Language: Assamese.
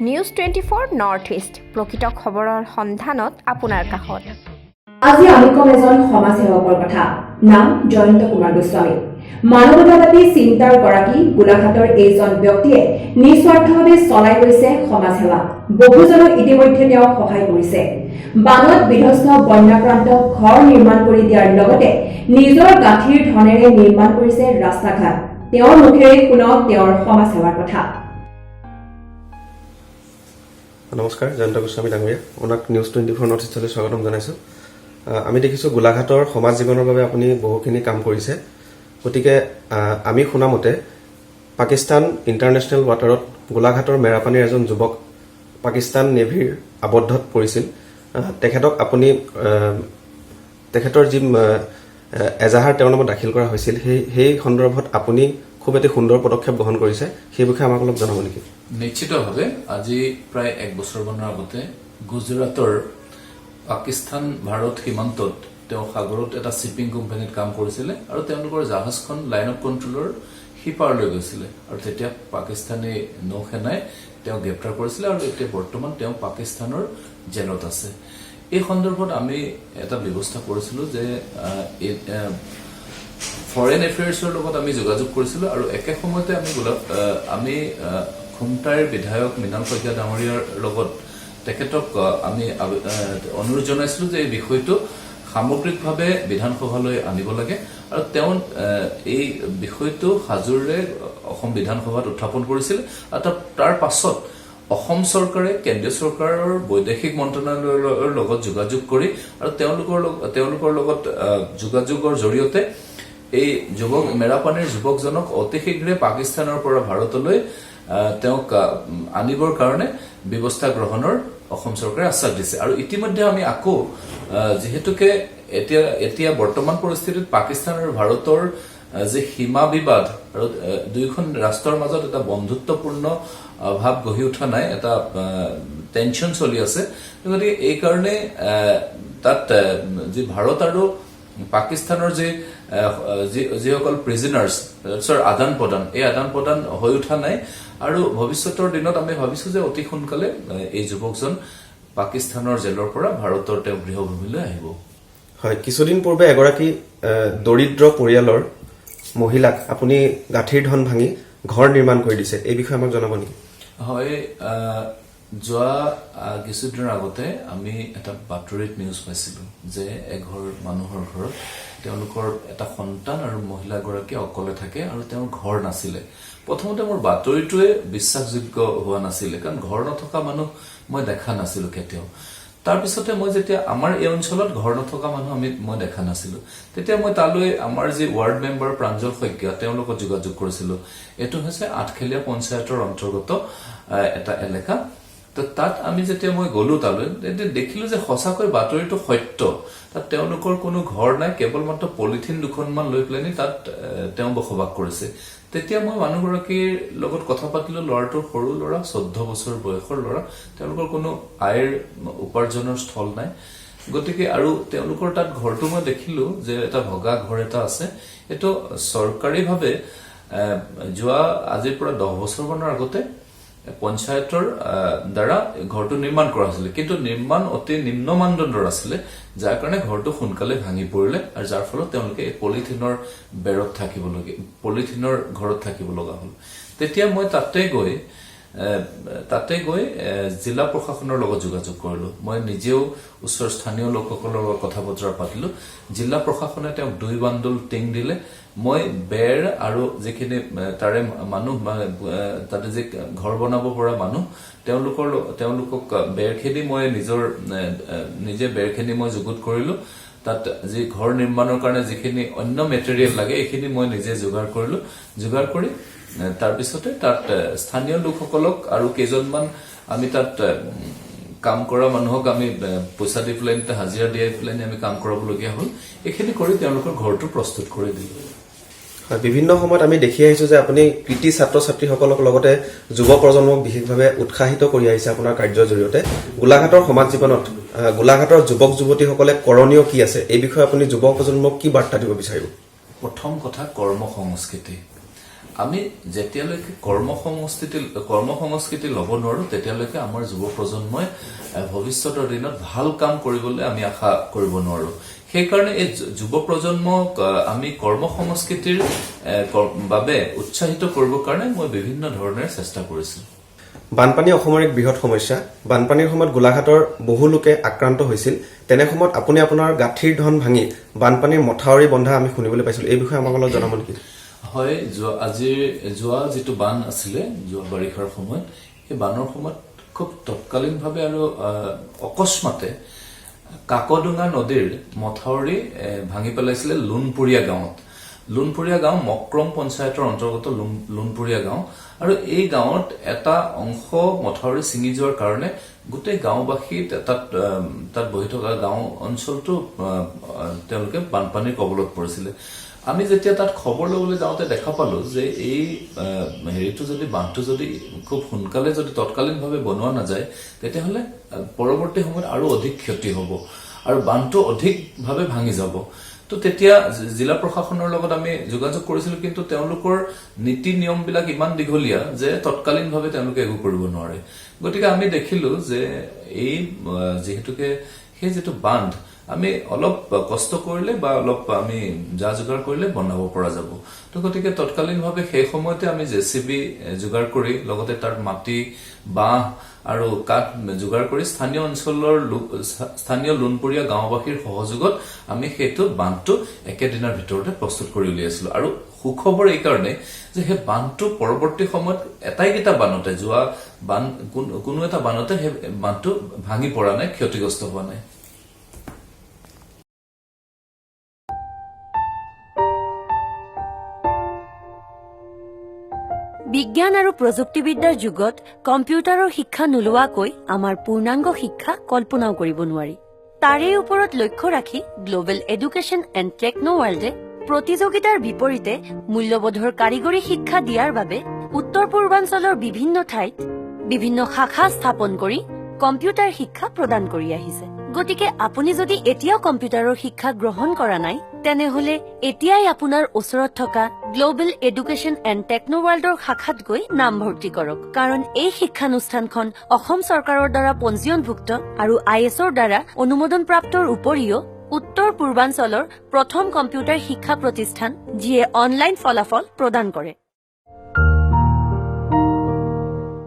নিউজ 24 নৰ্থ ইষ্ট, প্ৰকৃত খবৰৰ সন্ধানত আপোনাৰ কাষত। আজি আমি ক'ম এজন সমাজ সেৱকৰ কথা। নাম জয়ন্ত কুমাৰ গোস্বামী। মানৱতাবাদী চিন্তাৰ গৰাকী গোলাঘাটৰ এইজন ব্যক্তিয়ে নিস্বাৰ্থভাৱে চলাই গৈছে সমাজ সেৱা। বহুজনক ইতিমধ্যে তেওঁ সহায় কৰিছে। বানত বিধ্বস্ত বন্যাক্ৰান্ত ঘৰ নিৰ্মাণ কৰি দিয়াৰ লগতে নিজৰ গাঁঠিৰ ধনেৰে নিৰ্মাণ কৰিছে ৰাস্তা ঘাট। তেওঁৰ মুখেৰে শুনক তেওঁৰ সমাজ সেৱাৰ কথা। নমস্কাৰ জয়ন্ত গোস্বামী ডাঙৰীয়া, আপোনাক নিউজ 24 নৰ্থ ইষ্টলৈ স্বাগতম জনাইছোঁ। আমি দেখিছোঁ গোলাঘাটৰ সমাজ জীৱনৰ বাবে আপুনি বহুখিনি কাম কৰিছে। গতিকে আমি শুনামতে পাকিস্তান ইণ্টাৰনেশ্যনেল ৱাটাৰত গোলাঘাটৰ মেৰাপানীৰ এজন যুৱক পাকিস্তান নেভিৰ আবদ্ধত পৰিছিল। তেখেতক আপুনি তেখেতৰ যি এজাহাৰ তেওঁৰ নামত দাখিল কৰা হৈছিল, সেই সন্দৰ্ভত আপুনি খুব এটি সুন্দৰ পদক্ষেপ গ্ৰহণ কৰিছে। সেই বিষয়ে আমাক অলপ জনাব নেকি? নিশ্চিতভাৱে। আজি প্ৰায় এক বছৰমানৰ আগতে গুজৰাটৰ পাকিস্তান ভাৰত সীমান্তত তেওঁ সাগৰত এটা শ্বিপিং কোম্পানীত কাম কৰিছিলে আৰু তেওঁলোকৰ জাহাজখন লাইন অফ কণ্ট্ৰলৰ সিপাৰলৈ গৈছিলে আৰু তেতিয়া পাকিস্তানী নৌসেনাই তেওঁক গ্ৰেপ্তাৰ কৰিছিলে আৰু এতিয়া বৰ্তমান তেওঁ পাকিস্তানৰ জেলত আছে। এই সন্দৰ্ভত আমি এটা ব্যৱস্থা কৰিছিলো যে ফৰেইন এফেয়াৰ্ছৰ লগত আমি যোগাযোগ কৰিছিলো আৰু একে সময়তে আমি খুমটাইৰ বিধায়ক মৃণাল শইকীয়া ডাঙৰীয়াৰ লগত তেখেতক আমি অনুৰোধ জনাইছিলো যে এই বিষয়টো সামগ্ৰিকভাৱে বিধানসভালৈ আনিব লাগে আৰু তেওঁ এই বিষয়টো সাজোৰে অসম বিধানসভাত উত্থাপন কৰিছিল আৰু তাৰ পাছত অসম চৰকাৰে কেন্দ্ৰীয় চৰকাৰৰ বৈদেশিক মন্ত্ৰণালয়ৰ লগত যোগাযোগ কৰি আৰু তেওঁলোকৰ লগত যোগাযোগৰ জৰিয়তে এই যুৱক, মেৰাপানীৰ যুৱকজনক অতি শীঘ্ৰে পাকিস্তানৰ পৰা ভাৰতলৈ তেওঁক আনিবৰ কাৰণে ব্যৱস্থা গ্ৰহণৰ অসম চৰকাৰে আশ্বাস দিছে। আৰু ইতিমধ্যে আমি আকৌ যিহেতুকে এতিয়া এতিয়া বৰ্তমান পৰিস্থিতিত পাকিস্তান আৰু ভাৰতৰ যি সীমা বিবাদ আৰু দুয়োখন ৰাষ্ট্ৰৰ মাজত এটা বন্ধুত্বপূৰ্ণ ভাৱ গঢ়ি উঠা নাই, এটা টেনশ্যন চলি আছে। গতিকে এই কাৰণে তাত যি ভাৰত আৰু পাকিস্তানৰ যিসকল প্ৰিজনাৰ্ছ আদান প্ৰদান, এই আদান প্ৰদান হৈ উঠা নাই। আৰু ভৱিষ্যতৰ দিনত আমি ভাবিছো যে অতি সোনকালে এই যুৱকজন পাকিস্তানৰ জেলৰ পৰা ভাৰতৰ তেওঁ গৃহভূমিলৈ আহিব। হয়, কিছুদিন পূৰ্বে এগৰাকী দৰিদ্ৰ পৰিয়ালৰ মহিলাক আপুনি গাঁঠিৰ ধন ভাঙি ঘৰ নিৰ্মাণ কৰি দিছে। এই বিষয়ে আমাক জনাব নেকি? হয়, যোৱা কিছুদিনৰ আগতে আমি এটা বাতৰিত নিউজ পাইছিলো যে এঘৰ মানুহৰ ঘৰত তেওঁলোকৰ এটা সন্তান আৰু মহিলাগৰাকী অকলে থাকে আৰু তেওঁৰ ঘৰ নাছিলে। প্ৰথমতে মোৰ বাতৰিটোৱে বিশ্বাসযোগ্য হোৱা নাছিলে, কাৰণ ঘৰ নথকা মানুহ মই দেখা নাছিলো কেতিয়াও। তাৰপিছতে মই যেতিয়া আমাৰ এই অঞ্চলত ঘৰ নথকা মানুহ মই দেখা নাছিলো, তেতিয়া মই তালৈ আমাৰ যি ৱাৰ্ড মেম্বাৰ প্ৰাঞ্জল শইকীয়া, তেওঁৰ লগত যোগাযোগ কৰিছিলো। এইটো হৈছে আঠখেলীয়া পঞ্চায়তৰ অন্তৰ্গত এটা এলেকা। তো তাত আমি যেতিয়া মই গলো তালৈ, তেতিয়া দেখিলো যে সঁচাকৈ বাতৰিটো সত্য। তাত তেওঁলোকৰ কোনো ঘৰ নাই, কেৱল মাত্ৰ পলিথিন দুখনমান লৈ পেলানি তাত তেওঁ বসবাস কৰিছে। তেতিয়া মই মানুহগৰাকীৰ লগত কথা পাতিলো। ল'ৰাটোৰ সৰু ল'ৰা, 14 বছৰ বয়সৰ ল'ৰা। তেওঁলোকৰ কোনো আয়ৰ উপাৰ্জনৰ স্থল নাই। গতিকে আৰু তেওঁলোকৰ তাত ঘৰটো মই দেখিলো যে এটা ভগা ঘৰ এটা আছে। এইটো চৰকাৰীভাৱে যোৱা আজিৰ পৰা 10 বছৰমানৰ আগতে পঞ্চায়তৰ দ্বাৰা ঘৰটো নিৰ্মাণ কৰা হৈছিলে, কিন্তু নিৰ্মাণ অতি নিম্ন মানদণ্ডৰ আছিলে, যাৰ কাৰণে ঘৰটো সোনকালে ভাঙি পৰিলে আৰু যাৰ ফলত তেওঁলোকে এই পলিথিনৰ বেৰত থাকিবলগীয়া, পলিথিনৰ ঘৰত থাকিব লগা হ'ল। তেতিয়া মই তাতে গৈ জিলা প্ৰশাসনৰ লগত যোগাযোগ কৰিলো। মই নিজেও ওচৰ স্থানীয় লোকসকলৰ লগত কথা বতৰা পাতিলো। জিলা প্ৰশাসনে তেওঁক দুই বান্দোল টিং দিলে। মই বেৰ আৰু যিখিনি তাৰে মানুহ বা তাতে যি ঘৰ বনাব পৰা মানুহ, তেওঁলোকক বেৰখিনি মই নিজৰ এ, এ, নিজে বেৰখিনি মই যুগুত কৰিলো। তাত যি ঘৰ নিৰ্মাণৰ কাৰণে যিখিনি অন্য মেটেৰিয়েল লাগে, এইখিনি মই নিজে যোগাৰ কৰিলো। যোগাৰ কৰি তাৰপিছতে তাত স্থানীয় লোকসকলক আৰু কেইজনমান আমি তাত কাম কৰা মানুহক আমি পইচা দি পেলাই, হাজিৰা দিয়াই পেলাই আমি কাম কৰাবলগীয়া হ'ল। এইখিনি কৰি তেওঁলোকৰ ঘৰটো প্ৰস্তুত কৰি দিলো। হয়, বিভিন্ন সময়ত আমি দেখি আহিছো যে আপুনি কৃতি ছাত্ৰ ছাত্ৰীসকলক লগতে যুৱ প্ৰজন্মক বিশেষভাৱে উৎসাহিত কৰি আহিছে আপোনাৰ কাৰ্যৰ জৰিয়তে। গোলাঘাটৰ সমাজ জীৱনত গোলাঘাটৰ যুৱক যুৱতীসকলে কৰণীয় কি আছে, এই বিষয়ে আপুনি যুৱ প্ৰজন্মক কি বাৰ্তা দিব বিচাৰিব? প্ৰথম কথা, কৰ্ম সংস্কৃতি। আমি যেতিয়ালৈকে কৰ্ম সংস্কৃতি ল'ব নোৱাৰোঁ, তেতিয়ালৈকে আমাৰ যুৱ প্ৰজন্মই ভৱিষ্যতৰ দিনত ভাল কাম কৰিবলৈ আমি আশা কৰিব নোৱাৰোঁ। সেইকাৰণে এই যুৱ প্ৰজন্মক আমি কৰ্ম সংস্কৃতিৰ বাবে উৎসাহিত কৰিবৰ কাৰণে মই বিভিন্ন ধৰণেৰে চেষ্টা কৰিছোঁ। বানপানী অসমৰ এক বৃহৎ সমস্যা। বানপানীৰ সময়ত গোলাঘাটৰ বহু লোকে আক্ৰান্ত হৈছিল। তেনে সময়ত আপুনি আপোনাৰ গাঁঠিৰ ধন ভাঙি বানপানীৰ মথাউৰি বন্ধা আমি শুনিবলৈ পাইছিলোঁ। এই বিষয়ে আমাক অলপ জনাব নেকি? হয়, যোৱা যিটো বান আছিলে যোৱা বাৰিষাৰ সময়ত, সেই বানৰ সময়ত খুব তৎকালীনভাৱে আৰু অকস্মাতে কাকডোঙা নদীৰ মথাউৰি ভাঙি পেলাইছিলে লোনপুৰীয়া গাঁৱত। লোনপুৰীয়া গাঁও মক্ৰম পঞ্চায়তৰ অন্তৰ্গত লোনপুৰীয়া গাঁও। আৰু এই গাঁৱত এটা অংশ মথাউৰি ছিঙি যোৱাৰ কাৰণে গোটেই গাঁওবাসী তাত বহি থকা গাঁও অঞ্চলটো তেওঁলোকে বানপানীৰ কবলত পৰিছিলে। আমি যেতিয়া তাত খবৰ ল'বলৈ যাওঁতে দেখা পালো যে এই হেৰিটো যদি, বান্ধটো যদি খুব সোনকালে যদি তৎকালীনভাৱে বনোৱা নাযায়, তেতিয়াহ'লে পৰৱৰ্তী সময়ত আৰু অধিক ক্ষতি হ'ব আৰু বান্ধটো অধিকভাৱে ভাঙি যাব। তো তেতিয়া জিলা প্ৰশাসনৰ লগত আমি যোগাযোগ কৰিছিলো, কিন্তু তেওঁলোকৰ নীতি নিয়মবিলাক ইমান দীঘলীয়া যে তৎকালীনভাৱে তেওঁলোকে একো কৰিব নোৱাৰে। গতিকে আমি দেখিলো যে এই যিহেতুকে সেই যিটো বান্ধ আমি অলপ কষ্ট কৰিলে বা অলপ আমি যা যোগাৰ কৰিলে বনাব পৰা যাব। তো গতিকে তৎকালীনভাৱে সেই সময়তে আমি জেচিবি যোগাৰ কৰি, লগতে তাৰ মাটি, বাঁহ আৰু কাঠ যোগাৰ কৰি স্থানীয় অঞ্চলৰ লোক, স্থানীয় লোনপুৰীয়া গাঁওবাসীৰ সহযোগত আমি সেইটো বান্ধটো একেদিনাৰ ভিতৰতে প্ৰস্তুত কৰি উলিয়াইছিলো। আৰু সুখবৰ এইকাৰণে যে সেই বান্ধটো পৰৱৰ্তী সময়ত এটাইকেইটা বানতে, যোৱা বান কোনো এটা বানতে সেই বান্ধটো ভাঙি পৰা নাই, ক্ষতিগ্ৰস্ত হোৱা নাই। বিজ্ঞান আৰু প্ৰযুক্তিবিদ্যাৰ যুগত কম্পিউটাৰৰ শিক্ষা নোলোৱাকৈ আমাৰ পূৰ্ণাংগ শিক্ষা কল্পনাও কৰিব নোৱাৰি। তাৰে ওপৰত লক্ষ্য ৰাখি গ্ল'বেল এডুকেশ্যন এণ্ড টেকন' ৱৰ্ল্ডে প্ৰতিযোগিতাৰ বিপৰীতে মূল্যবোধৰ কাৰিকৰী শিক্ষা দিয়াৰ বাবে উত্তৰ পূৰ্বাঞ্চলৰ বিভিন্ন ঠাইত বিভিন্ন শাখা স্থাপন কৰি কম্পিউটাৰ শিক্ষা প্ৰদান কৰি আহিছে। গতিকে আপুনি যদি এতিয়াও কম্পিউটাৰৰ শিক্ষা গ্ৰহণ কৰা নাই, তেনেহলে এতিয়াই আপোনাৰ ওচৰত থকা গ্ল'বেল এডুকেশ্যন এণ্ড টেকন' ৱৰ্ল্ডৰ শাখাত গৈ নামভৰ্তি কৰক। কাৰণ এই শিক্ষানুষ্ঠানখন অসম চৰকাৰৰ দ্বাৰা পঞ্জীয়নভুক্ত আৰু আই এছৰ দ্বাৰা অনুমোদনপ্ৰাপ্তৰ উপৰিও উত্তৰ পূৰ্বাঞ্চলৰ প্ৰথম কম্পিউটাৰ শিক্ষা প্ৰতিষ্ঠান, যিয়ে অনলাইন ফলাফল প্ৰদান কৰে।